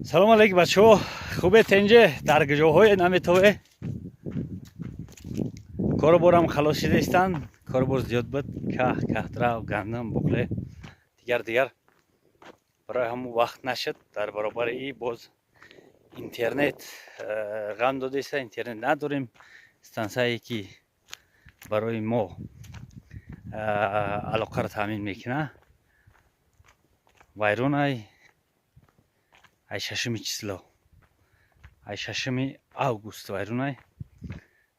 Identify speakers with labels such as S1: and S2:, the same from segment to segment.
S1: Салом алейкум, бачаҳо, хубе, тенҷе, дар куҷоҳое наметове? Кору борам халос шидаистанд. Корубор зиёд буд: ках, кахтрав, гандум, буқле, дигар дигар. Барои ҳамун вақт нашуд. Дар баробари и боз интернет ғам додеста, интернет надорем. Стансияе, ки барои мо алоқаро таъмин мекунад, вайронай. Ай шашуми число, ай 6 август вайронай.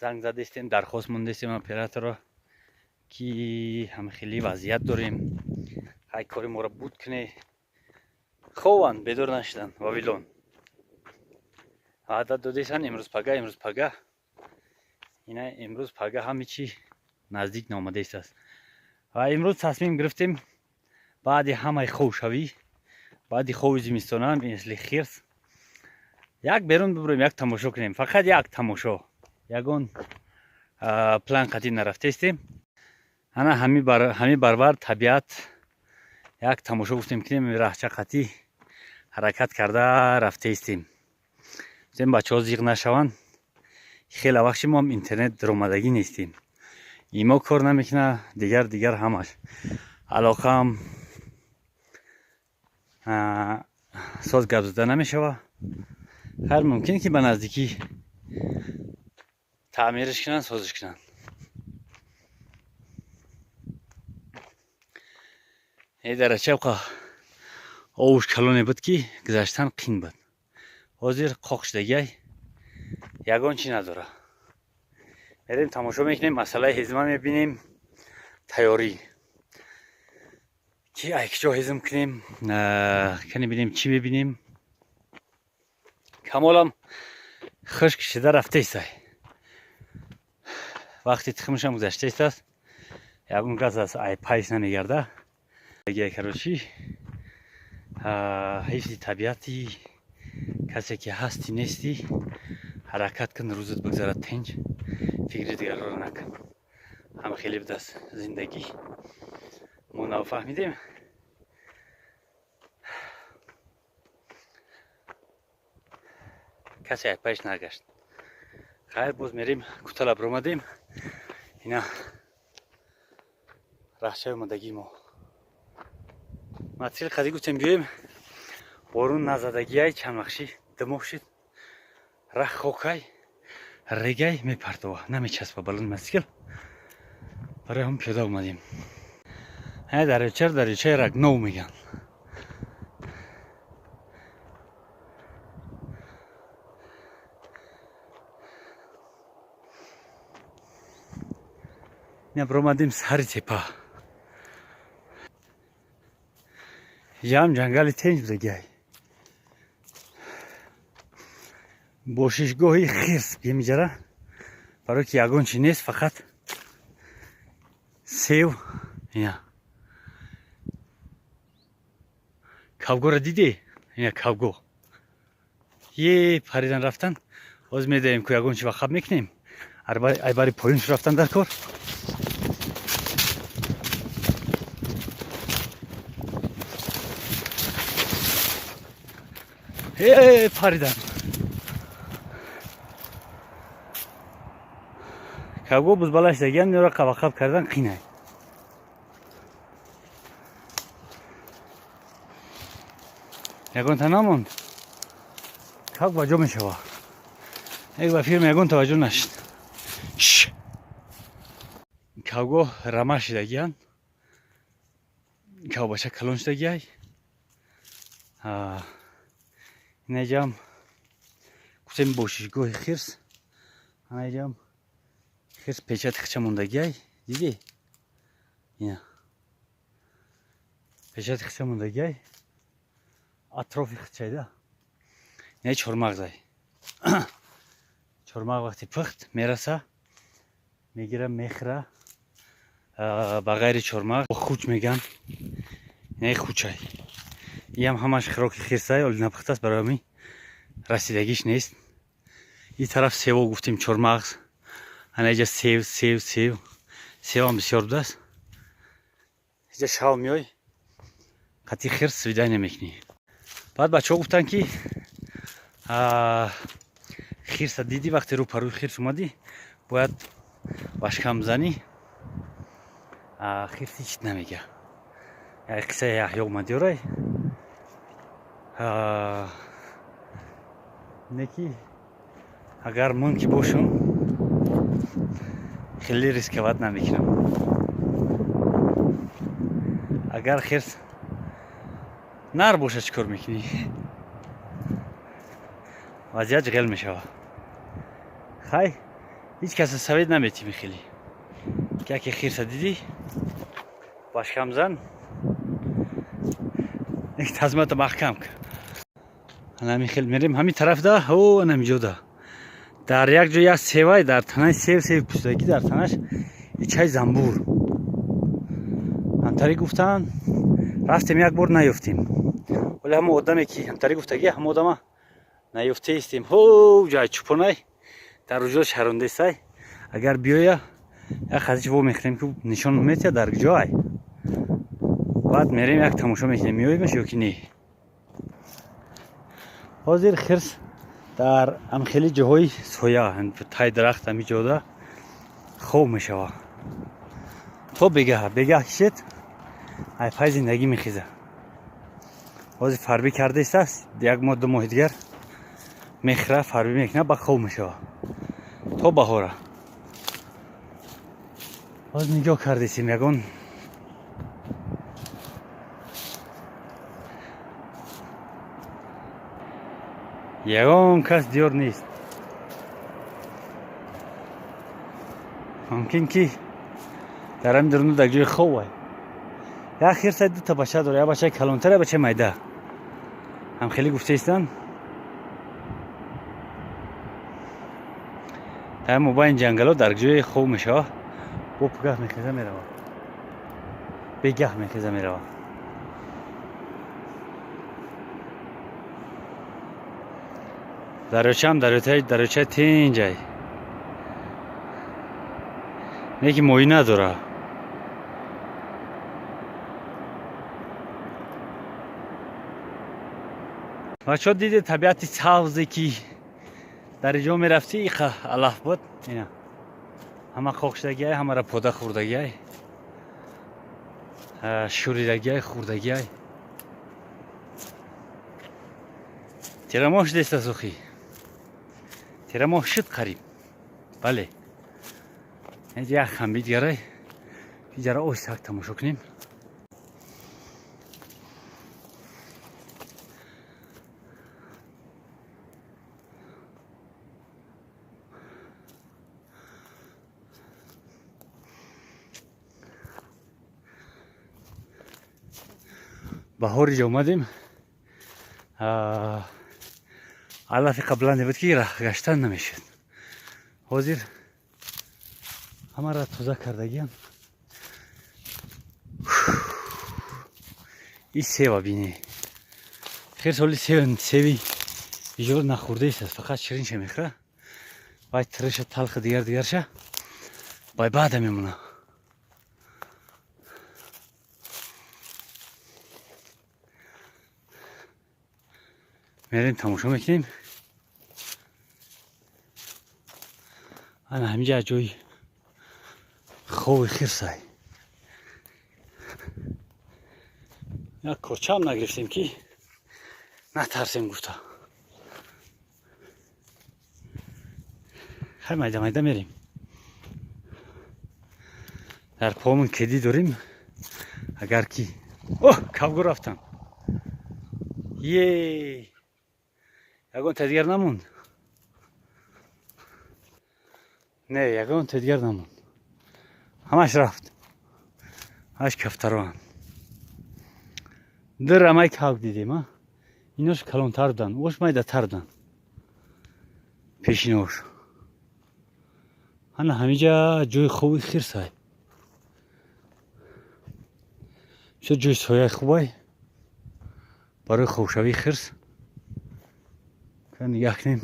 S1: Занг задестем, дархост мондестем операторро, ки ҳамхели вазъият дорем, ҳай кори моро буд куне. Хованд, бедор нашуданд. Вавилон ваъда додесанд: имрӯз пага, имрӯз пага. Ина имрӯз пага ҳами чи наздик наомадаистааст. Ва имрӯз тасмим гирифтем, баъди ҳамаи ховшавӣ, баъди хови зимистона, мисли хирс, як берун бибурем, як тамошо кунем. Фақат як тамошо, ягон план қатъӣ нарафтаистем. Ана ҳами барвар табиат як тамошо гуфтем кунем. Раҳча қатъӣ ҳаракат карда рафтаистем. Гуфтем, бачаҳо зиқ нашаванд. Хеле вақти моам интернет даромадагӣ нестем, имо кор намекунад, дигар дигар ҳамаш алоқаам соз гап зада намешава. Хайр, мумкин ки ба наздикӣ таъмириш кунанд, созиш кунанд. Е дарачавқа овуш калоне буд, ки гузаштан қин буд. Ҳозир қоқ шудагиай, ягон чӣ надора. Мерем, тамошо мекунем, масъалаи ҳизма мебинем, тайёрӣ ки ай киҷо ҳизм кунем, кане бинем, чӣ мебинем. Камолам хушк шида рафтаистай, вақти тухмашам гузаштаистааст, ягон газ аз ай пайс намегарда. Короче, ҳифзи табиати касе ки ҳасти нестӣ, ҳаракат кун, рӯзат бигзарад тинҷ, фикри дигарро накун. Ҳам хеле будааст зиндагӣ, мо нафаҳмидем. Касе ай пайш нагашт. Хайр, боз мерем. Кутала биромадем. Ина раҳчаи омадагии мо. Матсил қади гуфтем биёем, борун назадагиай, чанд вақши димоғ шид, рах хокай, регай мепартова, намечаспа балони мотосикл. Барои ҳам пиёда омадем. Дарёчаро дарёчаи Рагнов мегӯянд. Ина биромадем сари тепа. Ҷам ҷангали тенҷ будагиай, бошишгоҳи хирс бемиҷара, барое ки ягон чи нест, фақат сев. Ина кавгоро диде? Ина кавго е паридан рафтан. Ҳозир медаем ку, ягон чи вақаб мекунем. Айбари поёнш рафтан дар кор. Э, паридан. Кавго бузбалаш дагиан, нера қабақаб кардан қинай. Ягонта намонд, кавк ба ҷо мешава. Як ба фирма ягон таваҷҷӯҳ нашид. Кавго рама шидагиян, кавбача калон шидагиай. Инаҷам гуфтем бошишгоҳи хирс. Анаҷам хирс печати хича мондагиай, дидӣ? Ина печати хича мондагиай атрофи хичайда. Ина чормағзай. Чормағ вақти пухт мераса, мегира, мехӯра. Ба ғайри чормағ хуч меган, инаи хучай. Иам ҳамаш хӯроки хирсай, оли напухтааст, барои ҳамин расидагиш нест. И тараф сево гуфтем, чормағз. Ана иҷа сев, сев, сев, севам бисёр будааст. Иҷа шав меой, қатъи хирс свидания мекунӣ. Баъд бачаҳо гуфтанд, ки Хирса дидӣ, вақте рӯ парӯи хирс омадӣ, бояд башкам занӣ, хирс ҳеч намега. Як қиссаи Яҳё омадиёрай. Не ки агар ман ки бошам, хеле рисковать намекунам. Агар хирс нар бошад, чӣ кор мекунӣ? Вазъият ҷиғел мешавад. Хай, ҳеҷ каса совет наметимӣ хеле. Ки яке хирса дидӣ, башкам зан, тазмата маҳкам кун. Ана хел мерем ҳамин тарафда, о, ана ҳамиҷода. Дар як ҷо як севай, дар танаи сев, севи пӯстагӣ, дар танаш ичаи замбур. Ҳамтари гуфтанд, рафтем, як бор наёфтем. Вале ҳама одаме ки ҳамтари гуфтагӣ, ҳама одама наёфтаистем. Ҳо, ҷай чупонай дар уҷо шарондесай. Агар биёя, як хазич во мехӯрем, ки нишон метиҳад дар ҷой. Баъд мерем, як тамошо мекунем, меоемаш ё ки не. Ҳозир хирс дар ҳамхели ҷоҳои соя, тай дарахт, ҳами ҷода хоб мешавад. То бегаҳ, бегаҳ кишед, айпай зиндагӣ мехеза. Ҳозир фарбӣ кардаистааст, як моҳ, 2 моҳи дигар мехӯра, фарбӣ мекунад, ба хоб мешавад то баҳора. Ҳозир нигоҳ кардесем, ягон кас диёр нест. Мумкин ки дар ҳамин даруну дар ҷои хоб ай. Як хирсай дута бача дора, як бачаи калонтар, як бачаи майда. Ҳам хеле гуфтаистанд. Дар мобайни ҷангало дар ҷои хоб мешавад, бо пугаҳ мехеза меравад. Бегаҳ мехеза меравад. Дарёчаам дарёчаи тинҷай. Не ки моҳӣ надора. Бачаҳо, диде табиати сабзе ки дар иҷо мерафтӣ, иқа алаф буд. Ина ҳама қоқ шудагиай, ҳамара пода хӯрдагиай, шӯридагиай, хӯрдагиай. Тирамоҳ шудеста сухӣ. Тирамоҳ шуд қариб. Бале. Инҷа як хамби дигарай. Иҷара оҳиста тамошо кунем. Баҳор иҷа омадем. Алафи қаблан буд ки гаштан намешуд. Ҳозир ҳамаро тоза кардагиам. И сева бинӣ. Хир соли севи иҷо нахӯрдаист, фақат ширинша мехӯра. Вай тириша, талхи, дигар дигарша бай баъда мемона. Мерем, тамошо мекунем. Ана ҳаминҷа ҷои хови хирсай. Як корчаам нагирифтем, ки натарсем гуфта. Хай, майда майда мерем. Дар помон кедӣ дорем. Агар ки оҳ, кавгу рафтам. Е, ягон та дигар намонд. Не, ягон та дигар намонд. Ҳамаш рафт. Ҳамаш кафтароанд. Ду рамаи кавк дидем, а? Инош калонтар буданд, ош майдатар буданд. Пешинош. Ана ҳамиҷа ҷои хоби хирсай. Бисёр ҷои сояи хубай барои хобшавии хирс. Нигоҳ кунем.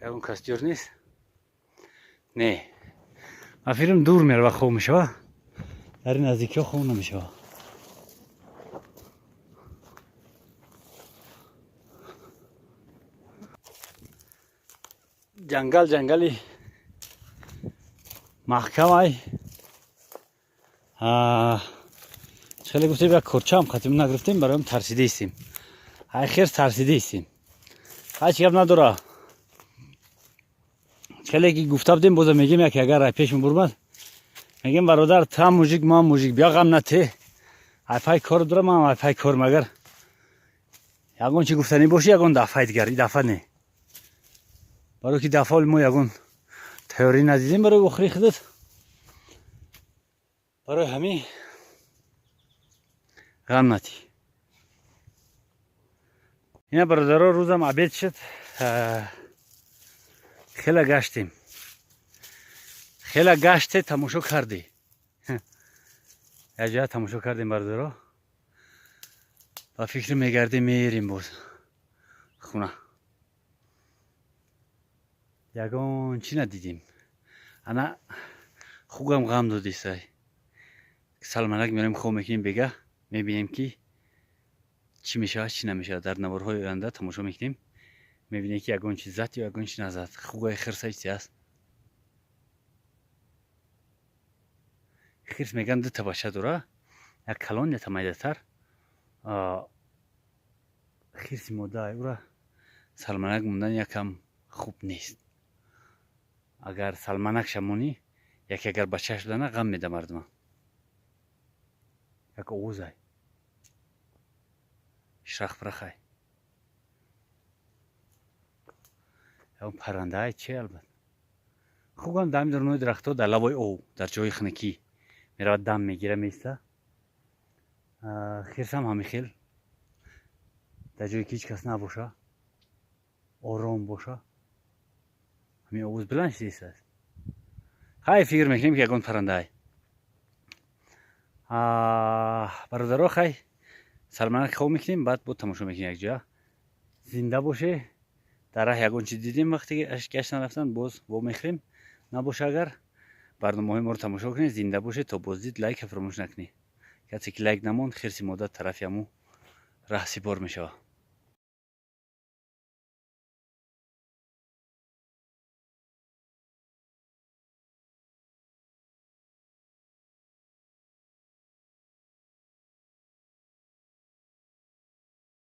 S1: Ягон кас диёр нест? Не. Ман филм дур мерава, хоб мешава. Дар ин наздикиҳо хоб намешава. Ҷангал ҷангали маҳкамай. Хеле гуфтем, як корчаам хатим нагирифтем, бароям тарсидаистем. Ай хирс тарсидаистем. Ҳеҷ гап надора. Хеле ки гуфта будем, боза мегем, яке агар ай пеш мебурмад, мегем: бародар, та мужик, ман мужик, бия, ғам нате. Ай пай кор дора, ман ай пай корм. Агар ягон чи гуфтанӣ бошӣ, ягон дафъаи дигар, и дафъа не. Барои ки дафъа мо ягон тайёрӣ надидем барои охири худат. Барои ҳамин ғам натӣ. Ина, бародаро, рӯзам обед шуд. Хела гаштем, хела гаште, тамошо кардӣ, якҷоя тамошо кардем, бародаро. Ба фикр мегардем, мерем боз хона. Ягон чӣ надидем. Ана хугам ғам додисай. Салманак мерем, хоб мекунем, бега мебинем, ки чӣ мешавад, чӣ намешавад. Дар наворҳои оянда тамошо мекунем, мебинем, ки ягон чиз зад ё ягон чиз назад. Хугаи хирса чизе аст. Хирс меган дута бача дора, як калон, ята майдатар. Хирси мода ура салманак мондан якам хуб нест. Агар салманак шамонӣ, яке агар бачааш дана, ғам меда мардума. Як овозай шрахпрахай, ягон паррандаай чи. Албат, хубам дами дурнои дарахтҳо, дар лабои ов, дар ҷои хунукӣ меравад, дам мегира, меиста. Хирсам ҳамин хел, дар ҷое ки ҳеҷ кас набоша, ором боша. Ҳамин овоз баланд шидистааст. Хай, фикр мекунем, ки ягон паррандаай. Бародаро, хай, салманак хоб мекунем, баъд бо тамошо мекунем якҷоя. Зинда боше. Дар раҳ ягон чиз дидем, вақте гашт нарафтан, боз вомехӯрем. Набоша агар, барномаҳои моро тамошо кунед. Зинда бошед то боздид. Лайка фаромӯш накунед. Касе ки лайк намонд, хирси мода тарафи ҳамун раҳсипор мешавад.